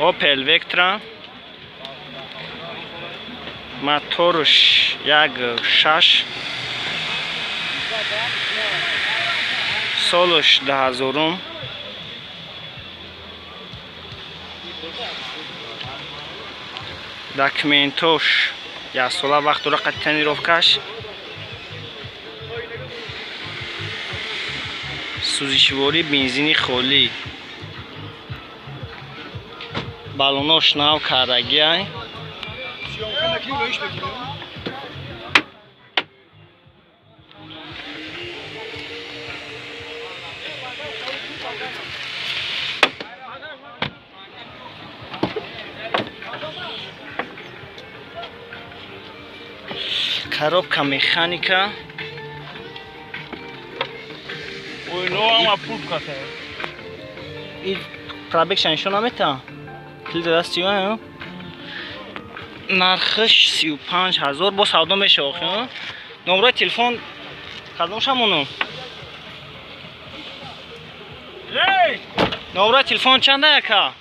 Opel Vectra моторш 1.6, солш 2000. Документош як сола вақт дора қати тонировкаш. Сӯзишворӣ бензини холӣ. Балонош нав кардагиай. Коробка механика. И пробегша нишон намета. Килида дасти ё? Нархш 35 000 бо савдо меша охи. Номрои телефон кадом шамону? Номрои телефон чанда яка?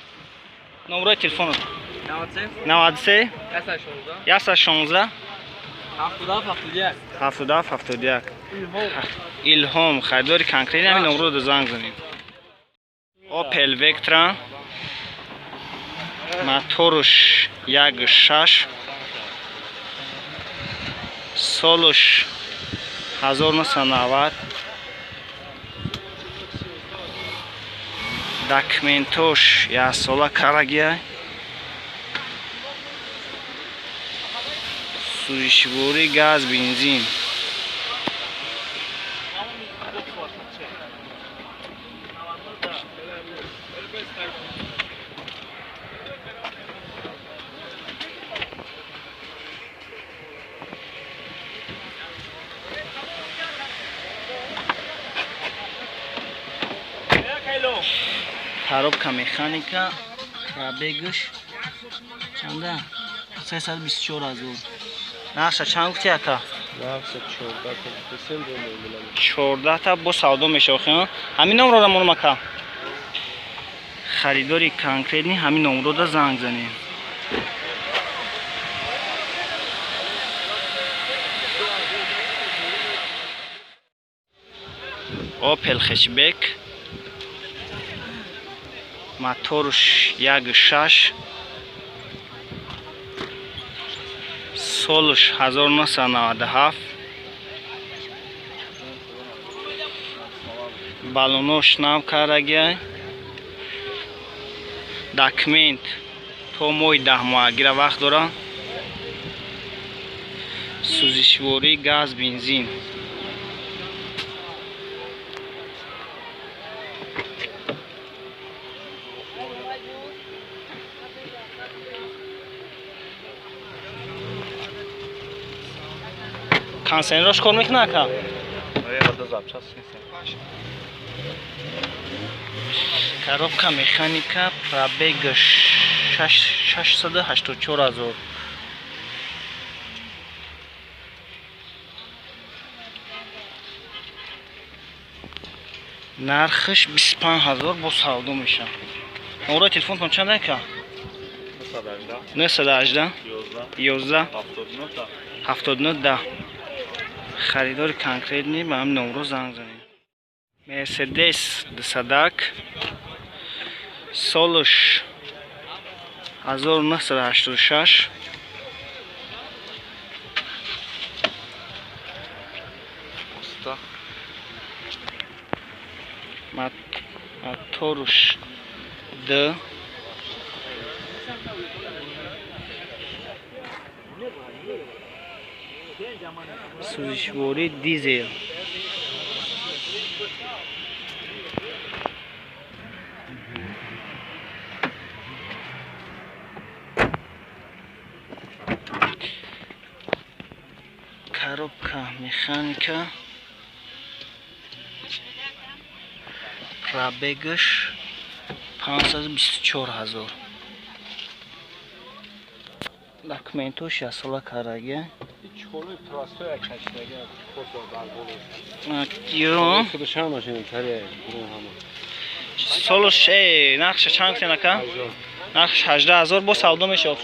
Номрои телефон 93 116 77 71. Илҳом. Харидори конкретный ҳамин номро занг занед. Opel Vectra моторш 1.6, солш 1990, документош яксола карагия. Сӯзишворӣ газ бензин. Коробка механика. Пробегш чанда? 324 000. Нархша чанд гуфти, ака? 14 та бо савдо меша охи. Ҳамин номрора монум, ака. Харидори конкретный ҳамин номрода занг занем. Opel хэтчбек моторш 1.6, солш 1997, балонош нав кардагиай. Документ то моҳи даҳмоҳагира вақт дора. Сӯзишворӣ газ бензин. Кондиционерош кор мекунад, ака? Коробка механика. Пробег 684 000. Нархш 25 000 бо савдо мешавад. Номрои телефонтон чанд, ака? 918 11 79 10. Харидори конкретный ба ҳамин номро занг занед. Мерседес дусадак, солш 1986, моторш д сӯзишворӣ дизел. Коробка механика. Пробегаш 524 000. Документош яксола кардагия. Чхолои простой кашидага косо дар боло. Ё. Худашам машина таре ҳама. Солош нархша чанд гуфтен, ака? Нархш 18,000 бо савдо мешавад.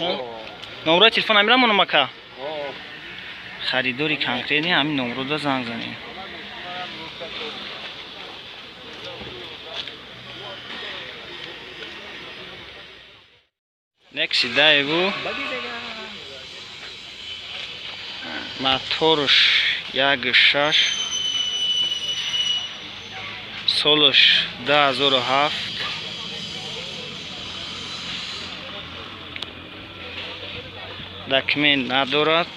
Номрои телефон амира монам ака? Харидори конкретни ҳамин номрода занг занед. Некси Daewoo моторш 1.6, солш 2007, документ надорад,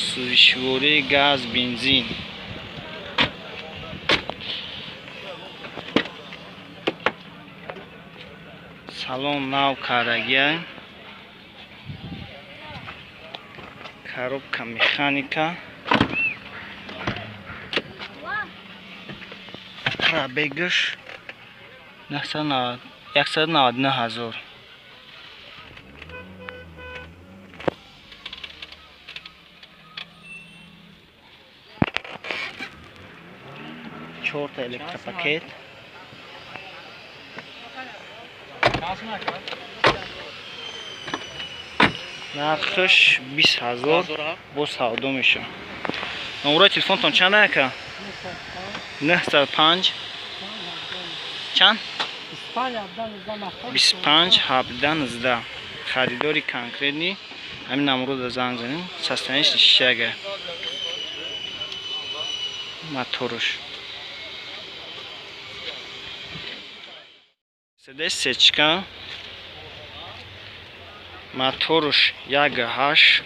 сӯзишворӣ газ бензин. Салон нав кардагия, коробка механика, пробегаш 199,000. Чорта электропакет. Нархш 20,000 бо савдо мешавад. Номрои телефонтон чанд ака? 905 чанд? 25 17 19. Харидори конкретни ҳамин номрода занг занем. Состояниш шишага. Моторш. Мерседес сечка, моторш 1.8,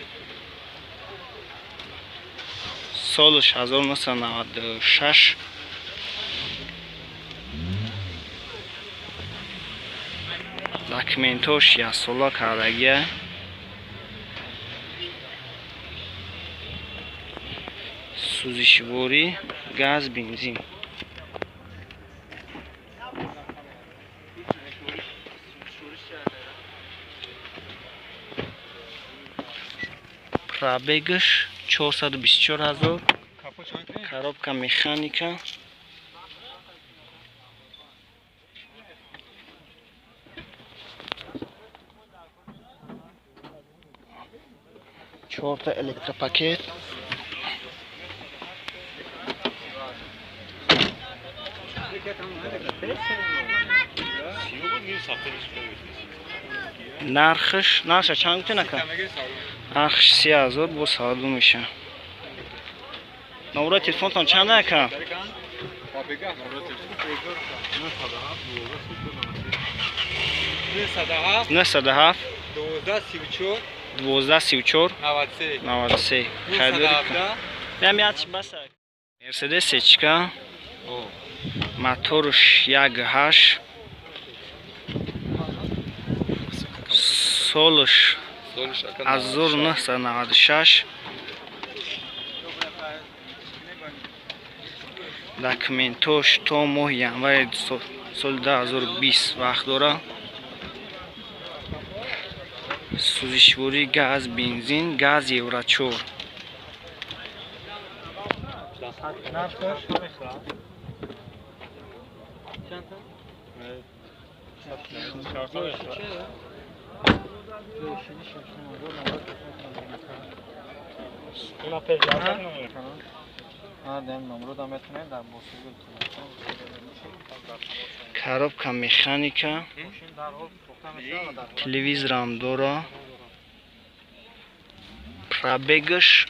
солш 1996, документош яксола кардагия, сӯзишворӣ газ бензин. Пробегаш 424,000, коробка механика. Чорта электропакет. Нархш, нархша чанд гуфтен ака? Нархш 30,000 бо савдо мешавад. Номрои телефонтон чанд ака? 907 12 34 93. Мерседес сечка, моторш 1.8, солш 1996, документош то моҳи январи соли 2020 вақт дорад. Сӯзишворӣ газ бензин, газ евро 4. Коробка механика, телевизорам дора, пробегаш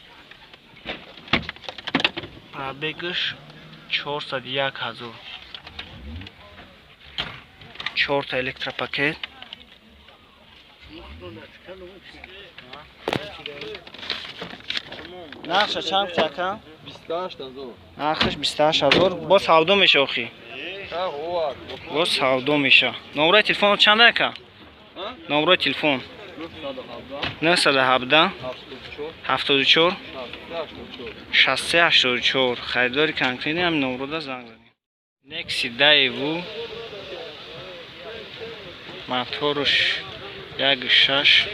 401,000, чорта электропакет. Нархша чанд ака? 28,000. Нархш 28,000. Бо савдо меша охи? Бо савдо меша. Номрои телефон чанд ака? Номрои телефон 917 74 63 84. Харидори конкретни ҳамин номрода занг занед. Некси Daewoo, моторш 1.6,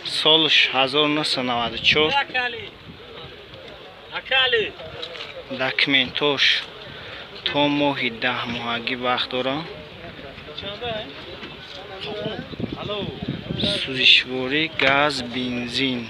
солш 1994, документош То моҳи 10 моҳагӣ вақт дорам. Сӯзишворӣ газ, бензин.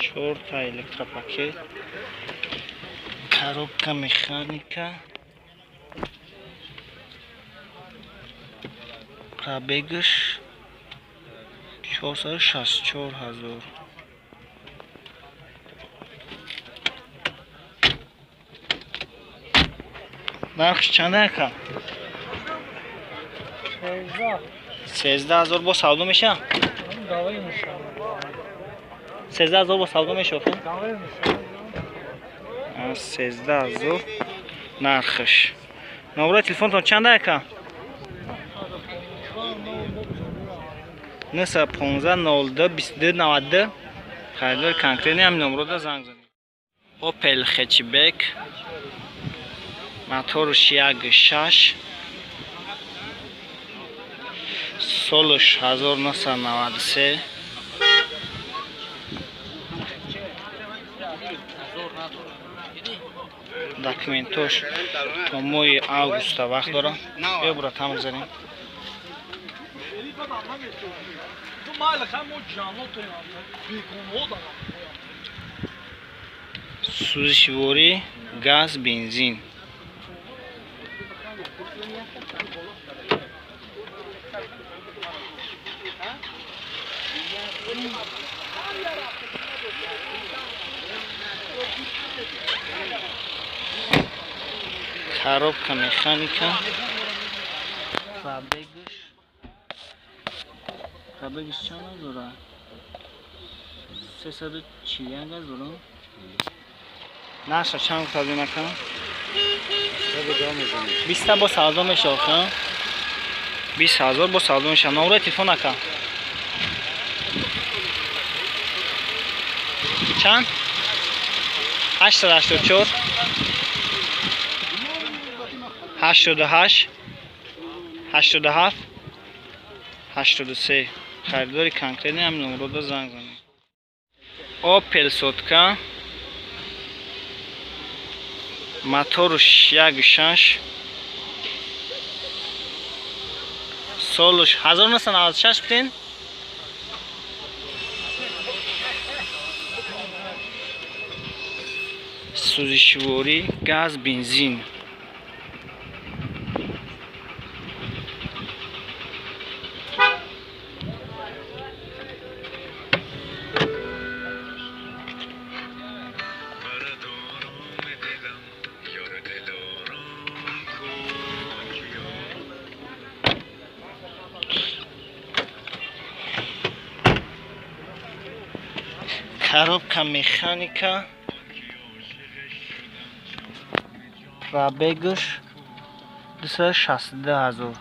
Чорта электропакет, коробка механика, пробегаш 464 000. Нархш чанд, ака? 13 000. Бо савдо меша? 13 000 бо савдо меша? 13 000 нархш. Номерои телефонтон чанд, ака? 915 02 22 92. Харидори конкретный ҳамин номерода занг занед. Опел хэтчбек, моторш 1,6, солш 1993. Документош то моҳи августа вақт дорам. Биё, бура, там гузарем. Сӯзишворӣ газ, бензин. Коробка механика. Пробегш чанд дорад? 341 000. Наша чанд гуфтадем, ака? 20-та бо савдо меша, охи? 20 000 бо савдо меша. Номерои телефон, ака, чанд? 884 88 87 83. Харидори конкретный ҳамин номерода занг занед. Опел сотка, моторш 1,6, солш 1996 бутен. Сӯзишворӣ газ, бензин. Коробка механика. Пробегаш 262 000.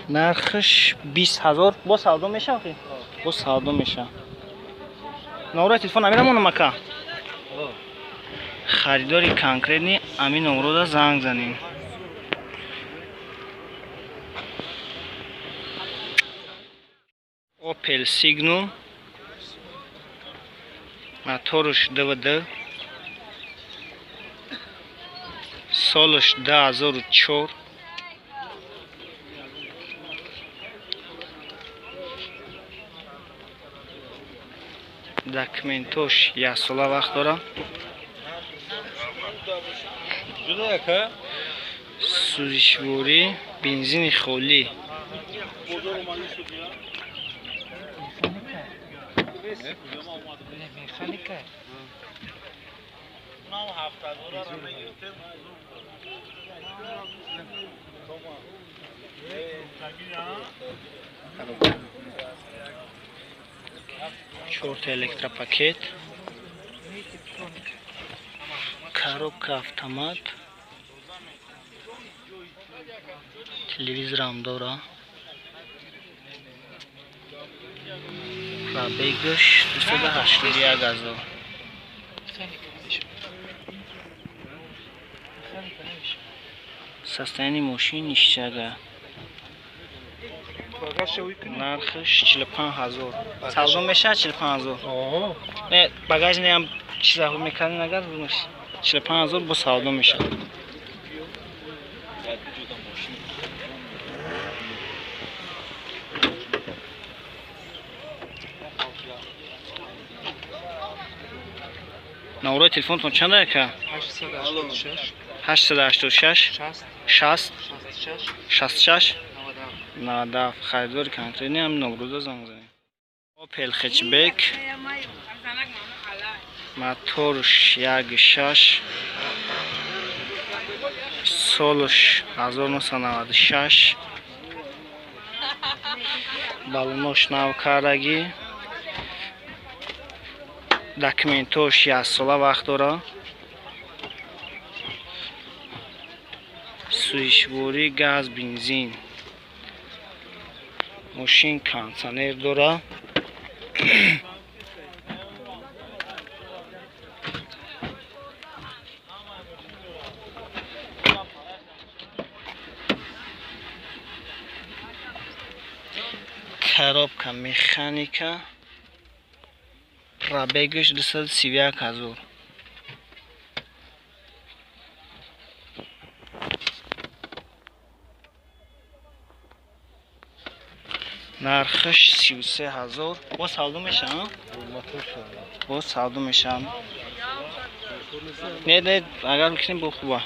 Нархш 20 000. Бо савдо меша, охи? Бо савдо меша. Номерои телефон амира монам, ака. Харидори конкретный ҳамин номерода занг занем. Опел Сигнум, моторш двд, солш 2004. Документош яксола вақт дорам. Сӯзишворӣ бензини холӣ. Чорта электропакет, коробка автомат. Телевизорам дора. Пробегаш 281 ҳазор. Состояние мошин ништяга. Нархш 45 ҳазор. Савдо мешавад 45 ҳазор? Не, багаж неам чизаҳо мекардин агар 45 ҳазор бо савдо мешавад. Номерои телефонтон чанд ака? 886 60 66 97. Харидори конкретни ҳам номрӯза занг занед. Opel Hatchback моторш 1.6, солш 1996, балонош навкардагӣ, документош 1 сола вақт дора. Сӯзишворӣ газ, бензин. Мошин кондитсионер дора. Коробка механика. Пробегаш 231 ҳазор. Нархаш 33 ҳазор. Боз савдо мешавад? Боз савдо мешавад. Не, не, агар бикунем бо хуба.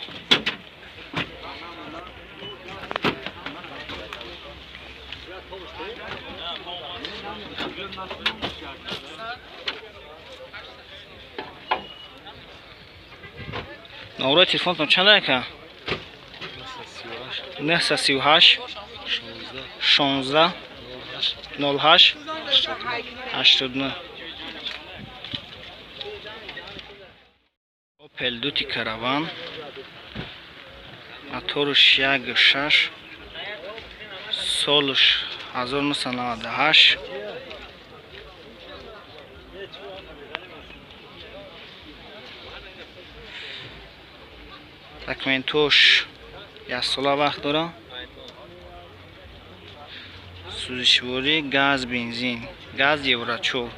Номерои телефонтон чанд ака? 938 16 08 89. Opel Duty Caravan моторш 1.6, солш 1998, документош 1 сола вақт дора. Сӯзишворӣ газ, бензин, газ Евро 4.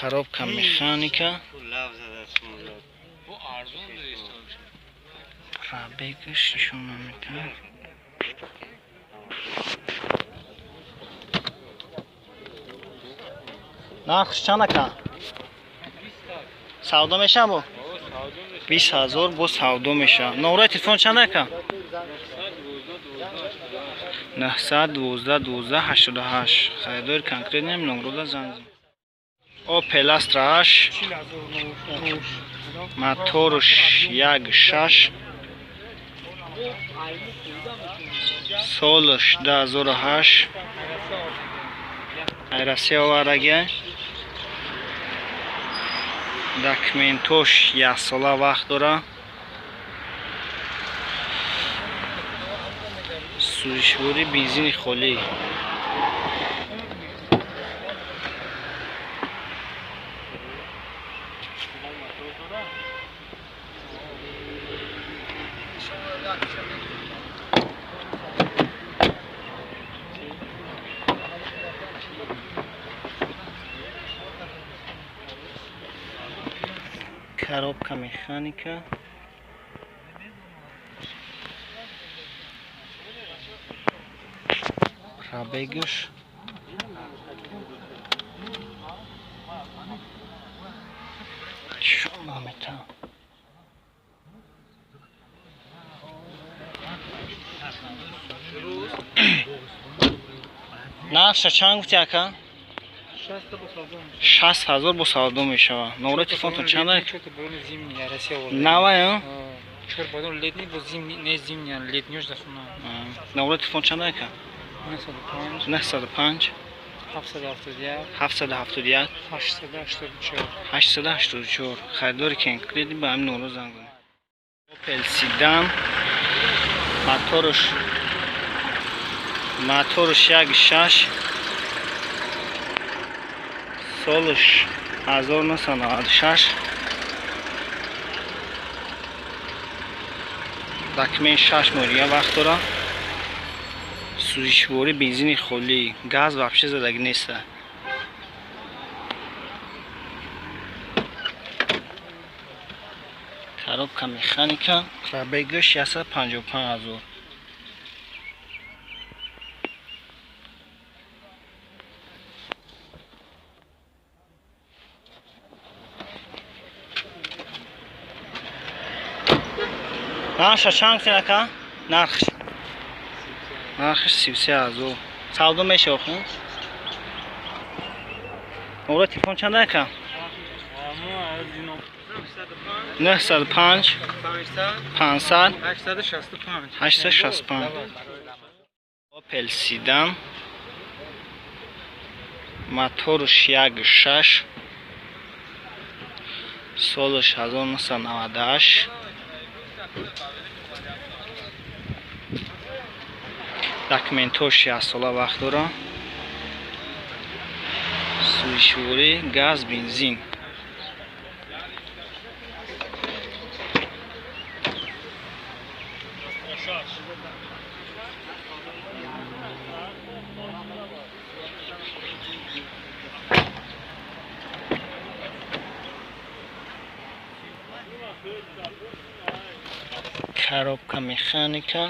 Коробка механика. Пробегаш нишон намедиҳад. Нархш чанд ака? Савдо мешавад бо? 20 ҳазор бо савдо мешавад. Номерои телефон чанд ака? 912 12 88. Харидори конкретни ҳам номрӯза занг занед. Opel Astra H моторш 1.6, солш 2008, Россия овардаги, документош 1 сола вақт дора. Сӯзишворӣ бензини холӣ. Коробка механика. Пробегаш 16. Нархша чанд гуфти ака? 60 ҳазор бо савдо мешавад. Номраи телефонтон чанд? Навая? Номраи телефон чанд ака? 905 771 884. Харидори кенкреди ба ҳамин номро занг занед. Opel Sedan, моторш 1.6, солш 1996, документ 6 моҳ дига вақт дорад. Сӯзишворӣ бензини холӣ, газ вообще задагӣ неста. Коробка механика, пробегаш 155 ҳазор. Нархша чанд гуфтед ака? Нархш 33 ҳазор. Савдо мешавад охир? Номраи телефон чанд ака? 905 500 865. Opel Sedan, моторш 1.6, солш 1998, документҳош 6 сола вақт дорад. Сӯзишворӣ, газ, бензин. Коробка механика,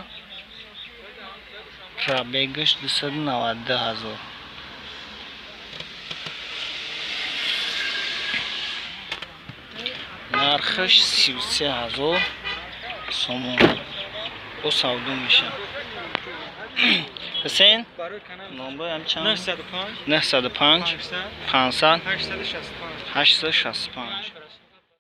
пробегаш 292 ҳазор. Нархаш 33 ҳазор сомон. Бо савдо мешавад. Ҳусейн, номбаям чанд? 905 500 865.